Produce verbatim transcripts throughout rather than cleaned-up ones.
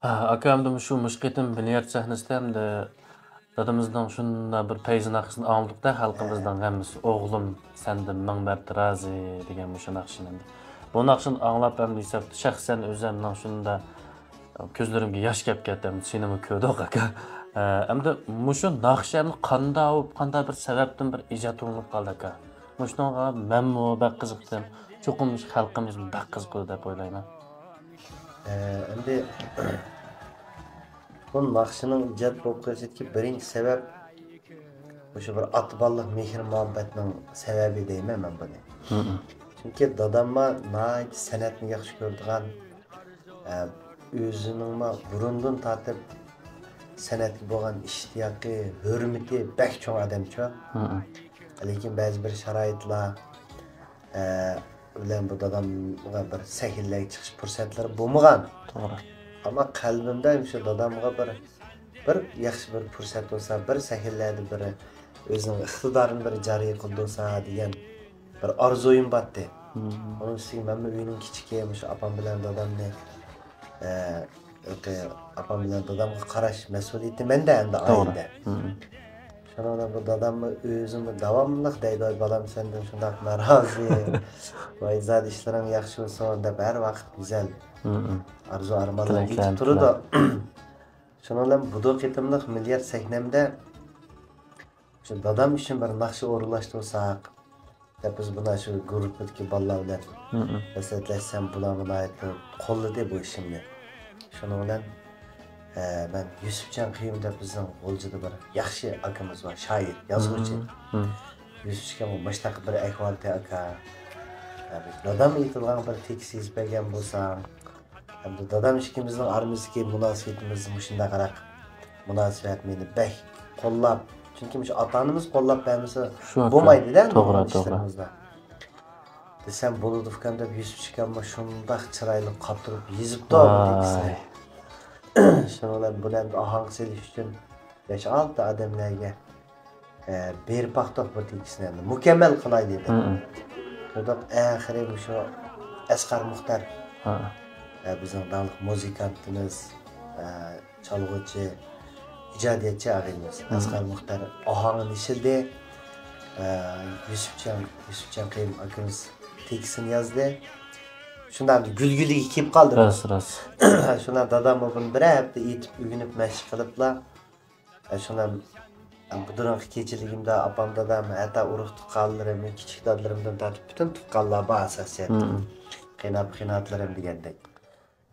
ھە، ئاكا، ئەمدى مۇشۇ، مۇشۇ قېتىم بىليارت سەھنىسىدە ئەمدى دادىمىزنىڭ شۇنداق بىر پەيزى ناخشىسىنى ئاڭلىدۇق-دە، خەلقىمىزنىڭ ھەممىسى «ئوغلۇم، سەندىن مىڭ مەرتە رازى» دېگەن مۇشۇ ناخشىنى ئەمدى. بۇ ناخشىنى ئاڭلاپ ئەمدى ھېسابتا شەخسەن ئۆزۈمنىڭ شۇنداق كۆزلىرىمگە ياش كەپ كەتتى، ئەمدى سېنىمۇ كۆردۇق، ئاكا. ھە، ئەمدى مۇشۇ ناخشا ئەمدى قانداق بولۇپ، قانداق بىر سەۋەبتىن بىر ئىجاد قىلىنىپ قالدى، ئاكا؟ مۇشۇنىڭغا مەنمۇ بەك قىزىقتىم. چوقۇم مۇشۇ خەلقىمىزمۇ بەك قىزىقىدۇ دەپ ئويلايمەن. ئە، ئەمدى بۇ ناخشىنىڭ ئىجاد بولۇپ قېلىشىدىكى بىرىنچى سەۋەب، مۇشۇ بىر ئاتا-بالىلىق مېھىر-مۇھەببەتنىڭ سەۋەبى دەيمەن مەن بۇنى. مم. چۈنكى داداممۇ ناھايىتى سەنئەتنى ياخشى كۆرىدىغان، ئە، ئۆزىنىڭمۇ بۇرۇندىن تارتىپ سەنئەتكە بولغان ئىشتىياقى، ھۆرمىتى بەك چوڭ ئادەمچۇ. مم. لېكىن بەزى بىر شارائىتلار، ئە، بىلەن بۇ دادامغا بىر سەھنىلەرگە چىقىش پۇرسەتلىرى بولمىغان. توغرا. ئەمما قەلبىمدە مۇشۇ دادامغا بىر، بىر ياخشى بىر پۇرسەت بولسا، بىر سەھنىلەردە بىر ئۆزىنىڭ ئىقتىدارىنى بىر جارى قىلدۇرسا دېگەن بىر ئارزۇيۇم بارتى. مم. ئۇنىڭ ئۈستىگە مەنمۇ ئۆينىڭ كىچىكى، مۇشۇ ئاپام بىلەن دادامنى، ئە، ئاپام بىلەن دادامغا قاراش مەسئۇلىيىتى مەندە ئەمدى توغرا. ئائىلىدە. مم. شۇنىڭ بىلەن بۇ داداممۇ ئۆزىمۇ داۋاملىق دەيدۇ، «ۋاي بالام، سەندىن شۇنداق نارازى، ۋاي زادى ئىشلىرىڭ ياخشى بولسۇن» دەپ ھەر ۋاقىت گۈزەل مم. ئارزۇ ئارمانلار تىلەكلەرنى ئېيتىپ تۇرىدۇ. تىلەپ. شۇنىڭ بىلەن بۇ قېتىملىق مىليارد سەھنەمدە شۇ دادام ئۈچۈن بىر ناخشا ئورۇنلاشتۇرساق، دەپ بىز مانا شۇ گۇرۇپپىدىكى بالىلار بىلەن مم. مەسلىھەتلەشسەم، بۇلارمۇ ناھايىتى قوللىدى بۇ ئىشىمنى. شۇنىڭ بىلەن، ئە، مەن يۈسۈپجان قېيۇم دەپ بىزنىڭ غۇلجىدا بىر ياخشى ئاكىمىز بار، شائىر، يازغۇچى. مم. مم. يۈسۈپ ئاكامغا مۇشۇنداق بىر ئەھۋالتى ئاكا، يەنى دادام ئېيتىدىغان بىر تېكىست يېزىپ بەرگەن بولساڭ، ئەمدى دادام ئىككىمىزنىڭ ئارىمىزدىكى مۇناسىۋىتىمىز مۇشۇنداقراق مۇناسىۋەت، مېنى بەك قوللاپ، چۈنكى مۇشۇ ئاتا-ئانىمىز قوللاپ بەرمىسە شۇ ئاكا. بولمايدۇ-دە، توغرا، نۇرغۇن توغرا. ئىشلىرىمىزدا. دېسەم بولىدۇ ئۇكام دەپ يۈسۈپ ئاكاممۇ شۇنداق چىرايلىق قاتۇرۇپ يېزىپتۇ بۇ ۋاي. تېكىستنى. شۇنىڭ بىلەن بۇنى ئەمدى ئاھاڭغا سېلىش ئۈچۈن بەش-ئالتە ئادەملەرگە ئە، بېرىپ باقتۇق بۇ تېكىستنى ئەمدى مۇكەممەل قىلايلى دەپ. مم. شۇنداق ئەخىرى مۇشۇ ئەسقەر مۇختەر، ھە. ئە، بىزنىڭ داڭلىق مۇزىكانتىمىز، ئە، چالغۇچى، ئىجادىيەتچى ئاغىنىمىز مم. ئەسقەر مۇختەر ئاھاڭىنى ئىشلىدى. ئە، يۈسۈپجان، يۈسۈپجان قېيۇم ئاكىمىز تېكىستىنى يازدى. شۇنداق گۈلگۈلىگە كېلىپ قالدى بۇ. راست، راست. شۇنداق داداممۇ بۇنى بىرەر ھەپتە ئېيتىپ، ئۆگىنىپ، مەشىق قىلىپلا، ئە، شۇنىڭ بۇ بۇرۇنقى كېچىلىكىمدە ئاپام، دادام، ھەتتا ئۇرۇق تۇغقانلىرىم، كىچىك دادىلىرىمدىن تارتىپ پۈتۈن تۇغقانلار بار ئاساسىيەتتە. مم. قېيىنئاپا، قېيىنئاتىلىرىم دېگەندەك.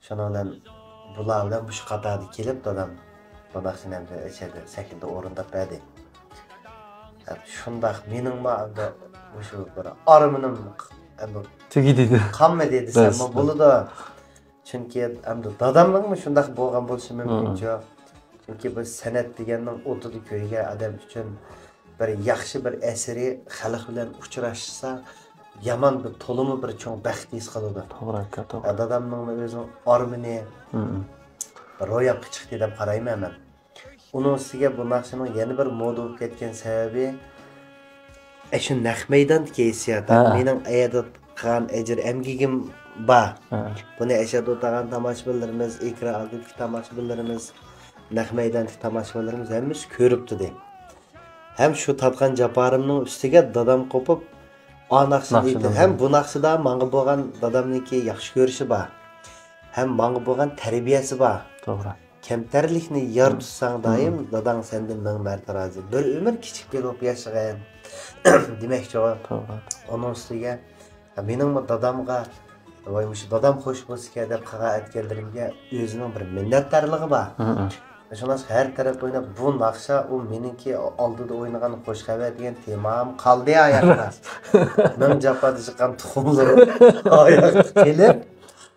شۇنىڭ بىلەن بۇلار بىلەن مۇشۇ قاتاردا كېلىپ دادام بۇ ناخشىنى ئەمدى ئەشەدە سەھنىدە ئورۇنداپ بەردى. ئەمدى شۇنداق مېنىڭمۇ ئەمدى مۇشۇ بىر ئارمىنىم ئەمدى تۈگىدى. قالمىدى دېسەممۇ بولىدۇ. چۈنكى ئەمدى دادامنىڭمۇ شۇنداق بولغان بولۇشى مۇمكىنچۇ. چۈنكى بىز سەنئەت دېگەننىڭ ئوتىدا كۆيگەن ئادەم ئۈچۈن بىر ياخشى بىر ئەسىرى خەلق بىلەن ئۇچراشسا، يامان بىر، تولىمۇ بىر چوڭ بەخت ھېس قىلىدۇ. توغرا ئاكا، توغرا. دادامنىڭمۇ ئۆزىنىڭ ئارمىنى بىر روياپقا چىقتى دەپ قارايمەن مەن. ئۇنىڭ ئۈستىگە بۇ ناخشىنىڭ يەنە بىر مودا بولۇپ كەتكەن سەۋەبى، ئەشۇ نەق مەيداندىكى ھېسسىيات. ھە. مېنىڭ ئەيەردە قىلغان ئەجىر ئەمگىكىم بار. ھە. بۇنى ئەشەدە ئولتۇرغان تاماشىبىنلىرىمىز، ئېكران ئالدىدىكى تاماشىبىنلىرىمىز، نەق مەيداندىكى تاماشىبىنلىرىمىز ھەممىسى كۆرۈپتۇ دەي. ھەم شۇ تارتقان جاپالىرىمنىڭ ئۈستىگە دادام قوپۇپ، ئا ناخشىنى ناخشىنى ئېيتىپ، ھەم بۇ ناخشىدا ماڭا بولغان دادامنىڭكى ياخشى كۆرۈشى بار. ھەم ماڭا بولغان تەربىيەسى بار. توغرا. كەمتەرلىكنى يار تۇتساڭ دائىم، داداڭ سەندىن مىڭ مەرتە رازى. بىر ئۆمۈر كىچىك بېلە بولۇپ ياشىغىن. دېمەكچىغۇ. توغرا. ئۇنىڭ ئۈستىگە، مېنىڭمۇ دادامغا، ۋاي، مۇشۇ دادام خوش بولسىكەن دەپ قىلغان ئەتكەنلىرىمگە ئۆزىنىڭ بىر مىننەتدارلىقى بار. شۇڭلاشقا ھەر تەرەپ ئويناپ، بۇ ناخشا، ئۇ مېنىڭكى ئالدىدا ئوينىغان خوش خەۋەر دېگەن تېمام قالدى ئاياقتا. مىڭ جاپادا چىققان تۇخۇملىرىم ئاياققا كېلىپ،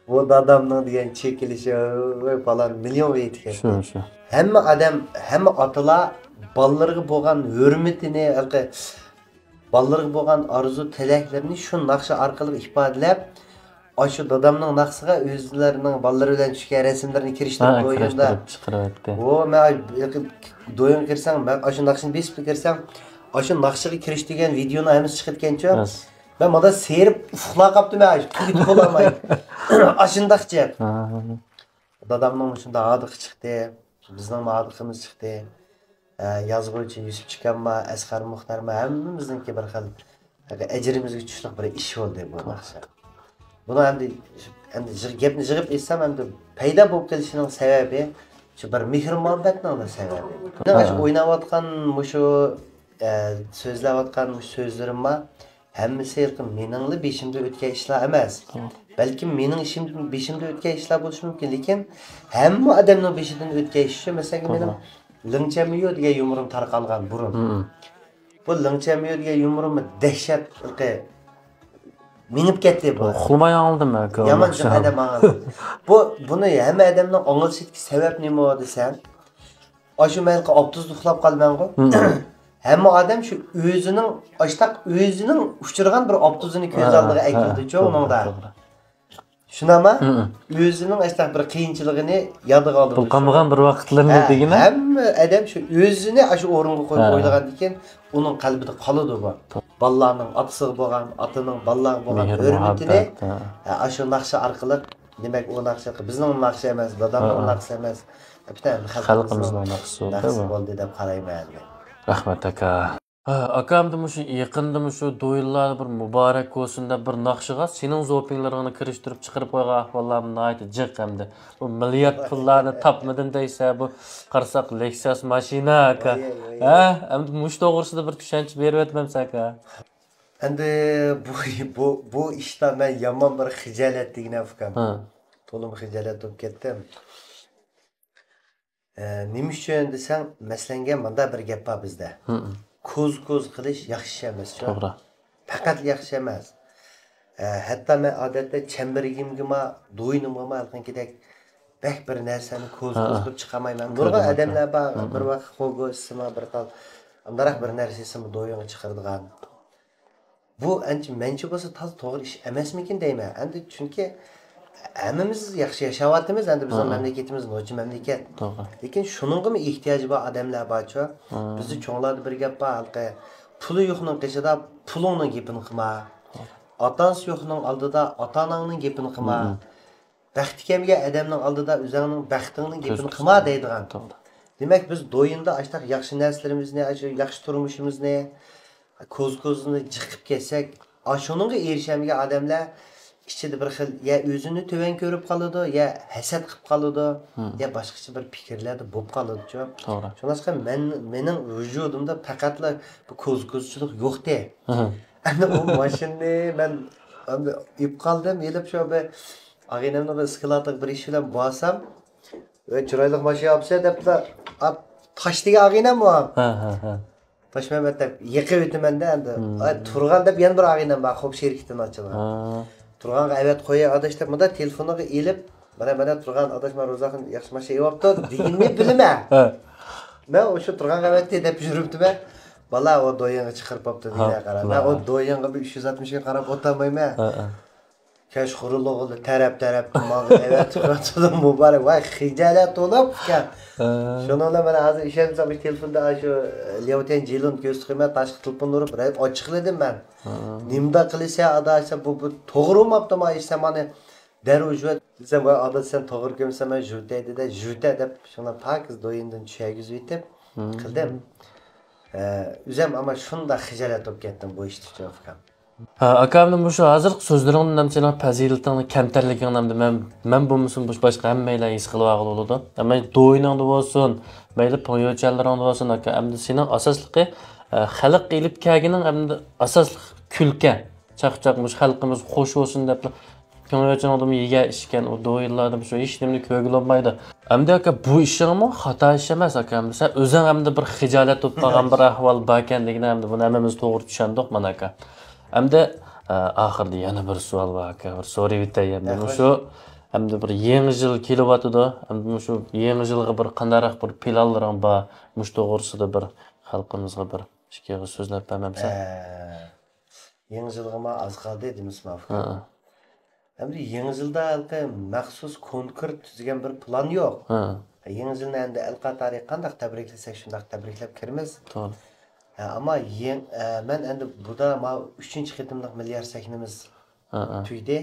بۇ دادامنىڭ دېگەن چېكىلىشى، ۋاي، پالان مىليونغا يېتىپ كەتتى. شۇ، شۇ. ھەممە ئادەم، ھەممە ئاتىلار بالىلىرىغا بولغان ھۆرمىتىنى، ھېلىقى بالىلىرىغا بولغان ئارزۇ تىلەكلىرىنى شۇ ناخشا ئارقىلىق ئىپادىلەپ، ئاشۇ دادامنىڭ ناخشىسىغا ئۆزلىرىنىڭ بالىلىرى بىلەن چۈشكەن رەسىملىرىنى كىرىشتۈرۈپ ھە، دويۇمدا. كىرىشتۈرۈپ چىقىرىۋەتتى. ئۇ، مەن دويۇمغا كىرسەڭ، مەن ئاشۇ ناخشىنى بېسىپلا كىرسەڭ، ئاشۇ ناخشىغا كىرىشتۈرگەن ۋىدېئونىڭ ھەممىسى چىقىدىكەنچۇ. راست. مەن مانا سېرىپ ئۇخلاپ قاپتىمەن، تۈگىتىپ بولالماي. ئاشۇنداقچە. ھە. دادامنىڭ مۇشۇنداق ھاردۇقى چىقتى، بىزنىڭمۇ ھاردۇقىمىز چىقتى. ئە، يازغۇچى يۈسۈپ چىكەمما، ئەسقەر مۇختەرما، ھەممىمىزنىڭكى بىر خىل ئەجرىمىزگە چۈشلۈك بىر ئىش بولدى بۇ ناخشا. بۇنى ئەمدى، ئەمدى يىغ-، گەپنى يىغىپ ئېيتسام، ئەمدى پەيدا بولۇپ قېلىشىنىڭ سەۋەبى شۇ بىر مېھىر-مۇھەببەتنىڭلا سەۋەبى. مانا شۇ ئويناۋاتقان مۇشۇ، ئە، سۆزلەۋاتقان مۇشۇ سۆزلىرىممۇ ھەممىسى ھېلىقى مېنىڭلا بېشىمدا ئۆتكەن ئىشلار ئەمەس. بەلكىم مېنىڭ ئىشىم، بېشىمدا ئۆتكەن ئىشلار بولۇشى مۇمكىن، لېكىن ھەممە ئادەمنىڭ بېشىدىن ئۆتكەن ئىش شۇ. مەسىلەن، مېنىڭ لىڭچەميۇ دېگەن يۇمۇرۇم تارقالغان بۇرۇن. بۇ لىڭچەميۇ دېگەن يۇمۇرۇممۇ دەھشەت ھېلىقى مېڭىپ كەتتى بۇ. ئۇخلىماي ئاڭلىدىم مەن. يامان جىق ئادەم ئاڭلىدى. بۇ، بۇنى ھەممە ئادەمنىڭ ئاڭلىشىدىكى سەۋەب نېمە دېسەڭ، ئاشۇ مەن ئاپتوبۇستا ئۇخلاپ قالىمەنغۇ. ھەممە ئادەم شۇ ئۆزىنىڭ، ئاشتاق ئۆزىنىڭ ئۇچرىغان بىر ئاپتوبۇسىنى كۆز ئالدىغا ئەكېلىدىچۇ ئۇنىڭدا. شۇنداقما؟ ئۆزىنىڭ ئاشتاق بىر قىيىنچىلىقىنى يادىغا ئالىدۇ. بۇ قالمىغان بىر ۋاقىتلىرىنى دېگىنە. ھەممە ئادەم شۇ ئۆزىنى ئاشۇ ئورۇنغا قويۇپ ئويلىغاندىن كېيىن ئۇنىڭ قەلبىدە قالىدۇ بۇ. بالىلارنىڭ ئاتىسىغا بولغان، ئاتىنىڭ بالىلارغا بولغان ھۆرمىتىنى، ھە، ئاشۇ ناخشا ئارقىلىق، دېمەك، ئۇ ناخشا بىزنىڭ ناخشا ئەمەس، دادامنىڭ ناخشىسى ئەمەس، پۈتۈن خەلقىمىزنىڭ ناخشىسى بولدى دەپ قارايمەن مەن. رەھمەت، ئاكا. ھە، ئاكا، ئەمدى مۇشۇ يېقىندا مۇشۇ دويىنلاردا بىر مۇبارەك بولسۇن دەپ بىر ناخشىغا سېنىڭ زوپىڭلىرىڭنى كىرىشتۈرۈپ چىقىرىپ قويغان ئەھۋاللارمۇ ناھايىتى جىق ئەمدى. بۇ مىليارد پۇللارنى تاپمىدىم دەيسە، بۇ قارىساق لېكسۇس ماشىنا، ئاكا. ھە، ئەمدى مۇشۇ توغرىسىدا بىر چۈشەنچە بېرىۋەتمەمسەن، ئاكا؟ ئەمدى بۇ، بۇ، بۇ ئىشتا مەن يامان بىر خىجالەت دېگىنە، ئۇكام. تولىمۇ خىجالەت بولۇپ كەتتىم. ئە، نېمە ئۈچۈن دېسەڭ، مەسىلەنگە مۇنداق بىر گەپ بار بىزدە. كوز-كوز قىلىش ياخشى ئىش ئەمەسچۇ؟ توغرا. پەقەت ياخشى ئەمەس. ئە، ھەتتا مەن ئادەتتە چەمبىرىكىمگىمۇ، دوينۇمغىمۇ ھېلىقىدەك بەك بىر نەرسىنى كوز-كوز قىلىپ چىقارمايمەن. نۇرغۇن ئادەملەر بار، بىر ۋاقىت خوگو ئىسسىمۇ، بىر تال ئامراق بىر نەرسە ئىسسىمۇ دويۇڭغا چىقىرىدىغان. بۇ ئەنچە مەنچە بولسا تازا توغرا ئىش ئەمەسمىكىن دەيمەن. ئەمدى چۈنكى ھەممىمىز ياخشى ياشاۋاتىمىز، ئەمدى بىزنىڭ مەملىكىتىمىز نوچى مەملىكەت. توغرا. لېكىن شۇنىڭغىمۇ ئېھتىياجى بار ئادەملەر بارچۇ. بىزدە چوڭلاردا بىر گەپ بار، ھېلىقى، پۇلى يوقنىڭ قېشىدا پۇلۇڭنىڭ گېپىنى قىلما. ئاتا-ئانىسى يوقنىڭ ئالدىدا ئاتا-ئاناڭنىڭ گېپىنى قىلما. بەختى كەلمىگەن ئادەمنىڭ ئالدىدا ئۆزۈڭنىڭ بەختىڭنىڭ گېپىنى قىلما دەيدىغان. دېمەك، بىز دويىندا ئاشتاق ياخشى نەرسىلىرىمىزنى، ئاشۇ ياخشى تۇرمۇشىمىزنى، كوز-كوزىنى جىق قىلىپ كەتسەك، ئاشۇنىڭغا ئېرىشەلمىگەن ئادەملەر ئىچىدە بىر خىل يا ئۆزىنى تۆۋەن كۆرۈپ قالىدۇ، يا ھەسەت قىلىپ قالىدۇ، يا باشقىچە بىر پىكىرلەردە بولۇپ قالىدۇچۇ. توغرا. شۇڭلاشقا مەن، مېنىڭ ۋۇجۇدۇمدا پەقەتلا بۇ كوز-كوزچىلىق يوقتى. ئەمدى ئۇ ماشىنىنى مەن ئەمدى ئېلىپ قالدىم، ئېلىپ شۇ بىر ئاغىنەمنىڭ بىر سكلاتىغا بىر ئىش بىلەن بارسام، «ئۆي، چىرايلىق ماشىنا ئاپسەن» دەپلا، ئاپ، تاش دېگەن ئاغىنەم بۇ. ھە، ھە، ھە. تاشمەمەت دەپ يېقىۋېتىمەن-دە ئەمدى. ئاي، تۇرغان دەپ يەنە بىر ئاغىنەم بار، خوپ شېرىكتىن ئاچىلغان. تۇرغانغا ئەۋەت قوياي ئاداش دەپ، مۇنداق تېلېفونىغا ئېلىپ، «مانا، مانا تۇرغان ئاداش، مانا روزاخان ياخشى ماشىنا ئېلىۋاپتۇ» دېگىنىنى بىلىمەن. ھە. مەن ئۇ شۇ تۇرغانغا ئەۋەتتى دەپ يۈرۈپتىمەن. بالا ئۇ دويىڭغا چىقىرىپ بوپتۇ دېگەنگە قارا. مەن ئۇ دويىڭغا بىر ئۈچ يۈز ئاتمىش كۈن قاراپ ئولتۇرمايمەن. كەچقۇرۇنلىغۇلى تەرەپ-تەرەپتىن ماڭا ئەۋەتىۋاتىدۇ مۇبارەك. ۋاي، خىجالەت بولۇپ ئىكەن. شۇنىڭ بىلەن مانا ھازىر ئىشەنمىسەڭ، مۇشۇ تېلېفوندا شۇ لياۋتيەن جىلىنى كۆرسىتىپ قويىمەن، تاشقا تېلېفون ئۇرۇپ، بىر ئاچچىقلىدىم مەن. نېمىنداق قىلىسەن ئادا، بۇ، بۇ توغرا بولماپتۇ ما ئىش، سەن مانا دەررۇ جۈۋەت دېسەم، ۋاي ئادا، سەن توغرا كۆرمىسەن، مەن جۈۋتەي دېدى، جۈۋتە دەپ، شۇڭا پاكىز دويۇندىن چۈشەرگۈزۈۋېتىپ قىلدىم. ئە، ئۆزۈم ئەمما شۇنداق خىجالەت بولۇپ كەتتىم بۇ ئىشتا، ئۇكام. ھە، ئاكا، ئەمدى مۇشۇ ھازىرقى سۆزلىرىڭدىن ھەم سېنىڭ پەزىلىتىڭنى، كەمتەرلىكىڭنى ئەمدى مەن، مەن بولمىسۇن، مۇشۇ باشقا ھەممەيلەن ھېس قىلىۋالغىلى بولىدۇ. ئەمما دويىنىڭدا بولسۇن، مەيلى پېڭيوچۈەنلىرىڭدا بولسۇن، ئاكا، ئەمدى سېنىڭ ئاساسلىقى، ئە، خەلققە ئېلىپ كەلگىنىڭ ئەمدى ئاساسلىق كۈلكە، چاقچاق، مۇشۇ خەلقىمىز خوش بولسۇن دەپلا پېڭيوچۈەننىڭدىمۇ يېگەن ئىچكەن، ئۇ دويىنلاردىمۇ شۇ ھېچنېمىنى كۆرگىلى بولمايدۇ. ئەمدى ئاكا، بۇ ئىشىڭمۇ خاتا ئىش ئەمەس، ئاكا. ئەمدى سەن ئۆزۈڭ ئەمدى بىر خىجالەت بولۇپ قالغان بىر ئەھۋال باركەن دېگىنە، ئەمدى بۇنى ھەممىمىز توغرا چۈشەندۇق، مانا ئاكا. ئەمدى، ئە، ئاخىرىدا يەنە بىر سوئال بار، ئاكا، بىر سوراۋېتەي ئەمدى. مۇشۇ ئەمدى بىر يېڭى يىل كېلىۋاتىدۇ. ئەمدى مۇشۇ يېڭى يىلغا بىر قانداقراق بىر پىلانلىرىڭ بار؟ مۇشۇ توغرىسىدا بىر خەلقىمىزغا بىر ئىككى ئېغىز سۆزلەپ بەرمەمسەن؟ ئە، يېڭى يىلغىمۇ ئاز قالدى دېمىسىمۇ، ئۇكام. ئەمدى يېڭى يىلدا ھېلىقى مەخسۇس كونكرېت تۈزگەن بىر پىلان يوق. يېڭى يىلنى ئەمدى ئەل قاتارى قانداق تەبرىكلىسەك، شۇنداق تەبرىكلەپ كىرىمىز. توغرا. ھە، ئەمما يېڭ-، ئە، مەن ئەمدى بۇدا ماۋۇ ئۈچىنچى قېتىملىق مىليارد سەھنىمىز تۈگىدى.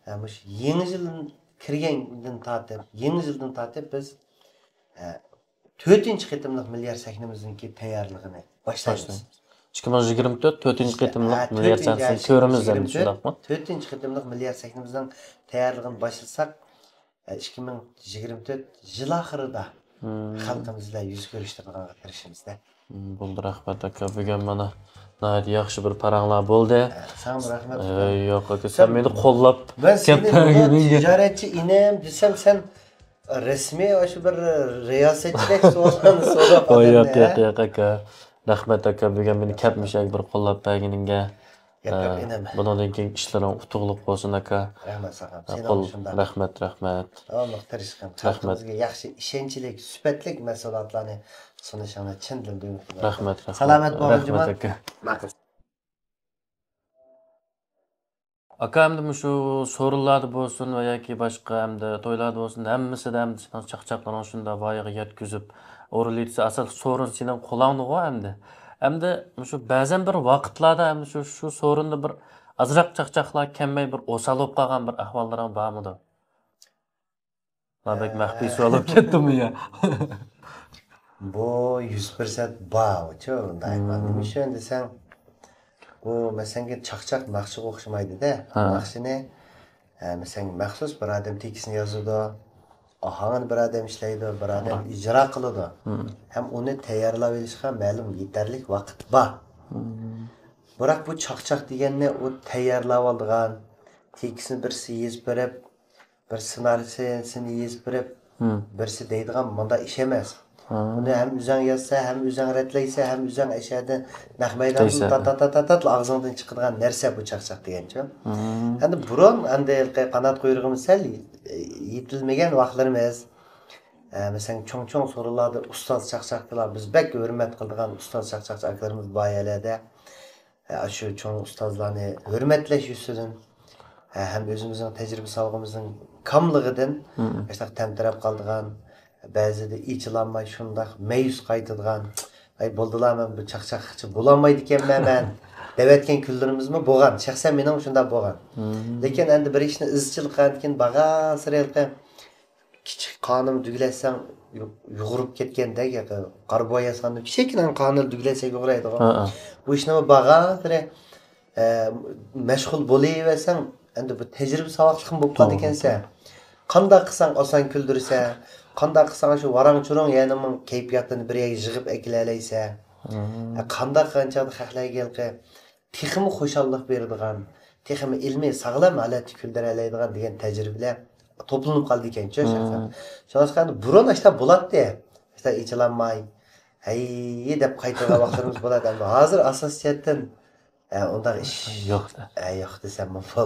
ھە، مۇشۇ يېڭى يىل كىرگەندىن تارتىپ، يېڭى يىلدىن تارتىپ بىز، ئە، تۆتىنچى قېتىملىق مىليارد سەھنىمىزنىڭكى تەييارلىقىنى باشلايمىز. باشلايمىز. ئىككى مىڭ يىگىرمە تۆت تۆتىنچى قېتىملىق ھە، مىليارد تۆتىنچى، سەھنىسىنى ھە، كۆرىمىز ئىككى مىڭ يىگىرمە تۆت، ئەمدى شۇنداقمۇ؟ تۆتىنچى قېتىملىق مىليارد سەھنىمىزنىڭ تەييارلىقىنى باشلىساق، ئىككى مىڭ يىگىرمە تۆت يىل ئاخىرىدا مم. خەلقىمىز بىلەن يۈز كۆرۈشتۈرىدىغانغا تىرىشىمىز-دە. مم، بولدى، رەھمەت ئاكا. بۈگۈن مانا ناھايىتى ياخشى بىر پاراڭلار بولدى. ھە، ساڭا رەھمەت ئاكا. ئەي، يوق ئاكا، سەن سەن مېنى قوللاپ مەن سېنى گەپ بەرگىنىڭگە. تىجارەتچى ئىنىم دېسەم، سەن رەسمىي شۇ بىر رىياسەتچىدەك سوئاللارنى سوراپ ئو، يوق، ئادەمنى، يوق، ھە؟ يوق ئاكا. رەھمەت ئاكا، بۈگۈن مېنى كەپ مۇشۇ يەرگە بىر قوللاپ بەرگىنىڭگە. ياق، ياق، ئە، ئىنىم. بۇنىڭدىن كېيىن ئىشلىرىڭ ئۇتۇقلۇق بولسۇن، ئاكا. رەھمەت ساڭا. ئە، سېنىڭ قول-، شۇنداق. رەھمەت، رەھمەت. داۋاملىق تىرىشقىن. رەھمەت. خەلقىمىزگە ياخشى، ئىشەنچلىك، سۈپەتلىك مەھسۇلاتلارنى سۇنۇشۇڭنى چىن دىلدىن ئۈمىد قىلىمەن. رەھمەت، رەھمەت. سالامەت بول، رەھمەت، جۇمۇ. ئاكا. ئاكا، ئەمدى مۇشۇ سورۇنلاردا بولسۇن ۋە ياكى باشقا ئەمدى تويلاردا بولسۇن، ھەممىسىدە ئەمدى سېنىڭ چاقچاقلىرىڭ شۇنداق ۋايىغا يەتكۈزۈپ، ئورۇنلىۋېتىسەن. ئاساسلىق سورۇن سېنىڭ قولۇڭدىغۇ ئەمدى. ئەمدى مۇشۇ بەزەن بىر ۋاقىتلاردا ئەمدى شۇ، شۇ سورۇندا بىر ئازراق چاقچاقلار كەلمەي، بىر ئوسال بولۇپ قالغان بىر ئەھۋاللىرىڭ بارمىدۇ؟ ما بەك مەخپىي سوئال بولۇپ كەتتىمۇ يا؟ بۇ يۈز پىرسەنت بارچۇ، بۇنداق ئەھۋال. مم. نېمە ئۈچۈن دېسەڭ، بۇ، مەسىلەن، چاقچاق ناخشىغا ئوخشىمايدۇ-دە. ھە. ناخشىنى، ئە، مەسىلەن، مەخسۇس بىر ئادەم تېكىستنى يازىدۇ، ئاھاڭىنى بىر ئادەم ئىشلەيدۇ، بىر ئادەم ھە. ئىجرا قىلىدۇ. مم. ھەم ئۇنى تەييارلاۋېلىشقا مەلۇم يېتەرلىك ۋاقىت بار. مم. بىراق بۇ چاقچاق دېگەننى ئۇ تەييارلاۋالىدىغان، تېكىستنى بىرسى يېزىپ بېرىپ، بىر سېنارىيسىنى يېزىپ بېرىپ، مم. بىرسى دەيدىغان مۇنداق ئىش ئەمەس. ھا. بۇنى ھەم ئۆزۈڭ يازسا، ھەم ئۆزۈڭ رەتلەيسەن، ھەم ئۆزۈڭ ئەشەدە نەق مەيداندىن دەيسەن. تات، تات، تات، تات، تات ئاغزىڭدىن چىقىدىغان نەرسە بۇ چاقچاق دېگەنچۇ. مم. ئەمدى بۇرۇن ئەمدى ھېلىقى قانات قۇيرۇقىمىز سەل يېتىلمىگەن ۋاقىتلىرىمىز. ئە، مەسىلەن، چوڭ-چوڭ سورۇنلاردا ئۇستاز چاقچاقچىلار، بىز بەك ھۆرمەت قىلىدىغان ئۇستاز چاقچاقچى ئاكىلىرىمىز بار يەرلەردە. ئە، شۇ چوڭ ئۇستازلارنى ھۆرمەتلەش يۈزىسىدىن، ئە، ھەم ئۆزىمىزنىڭ تەجرىبە ساۋىقىمىزنىڭ كاملىقىدىن مم. ئاشۇنداق تەمتىرەپ قالىدىغان، بەزىدە ئېچىلالماي شۇنداق مەيۈس قايتىدىغان، «ئەي، بولدىلا، مەن بۇ چاقچاقچى بولالمايدىكەنمەن مەن» دەۋەتكەن كۈنلىرىمىزمۇ بولغان. شەخسەن مېنىڭ شۇنداق بولغان. مم. لېكىن ئەمدى بىر ئىشنى ئىزچىل قىلغاندىكىن بارغانسېرى ھېلىقى كىچىك قانىمۇ دۈگىلەتسەڭ يۇ-، يۇغۇرۇپ كەتكەندەك، قارا بويا ياسىغاندا كىچىككىنە قانىنى دۈگىلەتسەك يۇغۇرايدىغۇ. ھە، ھە. بۇ ئىشنىمۇ بارغانسېرى، ئە، مەشغۇل بولۇۋەرسەڭ، ئەمدى بۇ تەجرىبە ساۋاقلىقمۇ بولۇپ قالىدىكەنسەن. توغرا. قانداق قىلساڭ ئاسان كۈلدۈرسە، قانداق قىلساڭ شۇ ۋاراڭ-چۇرۇڭ يەنىمۇ كەيپىياتنى بىر يەرگە يىغىپ ئەكېلەلەيسەن. مم. ئە، قانداق قىلغان چاغدا خەقلەرگە ھېلىقى تېخىمۇ خۇشاللىق بېرىدىغان، تېخىمۇ ئىلمىي ساغلام ھالەتتە كۈلدۈرەلەيدىغان دېگەن تەجرىبىلەر توپلىنىپ قالىدىكەنچۇ، مم. شەخسەن. شۇڭلاشقا ئەمدى بۇرۇن ئاشتا بولاتتى. ئاشتا ئېچىلالماي، ھەي دەپ قايتىدىغان ۋاقىتلىرىمىز بولاتتى. ئەمدى ھازىر ئاساسىي جەھەتتىن، ئە، ئۇنداق ئىش يوق. ئە، يوق دېسەم بولىدۇ.